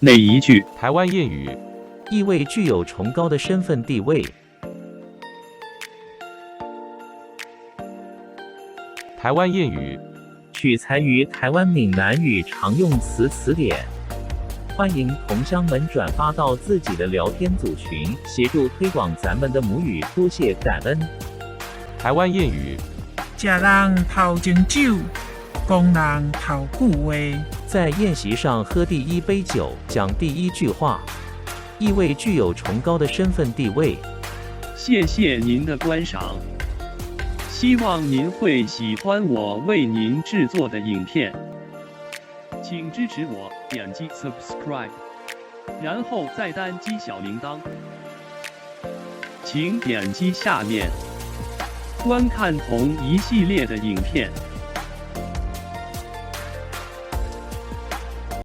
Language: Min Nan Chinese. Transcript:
哪一句？台灣諺語，意味具有崇高的身份地位。台灣諺語，取材於台灣閩南語常用詞詞典。歡迎同鄉們轉發到自己的聊天組群，協助推廣咱們的母語，多謝感恩。台灣諺語，食人頭前酒，講人頭句話。在宴席上喝第一杯酒，講第一句話，意味具有崇高的身份地位。謝謝您的觀賞，希望您會喜歡我為您製作的影片，請支持我點擊 subscribe，然後再單擊小鈴鐺。請點擊下面觀看同一系列的影片。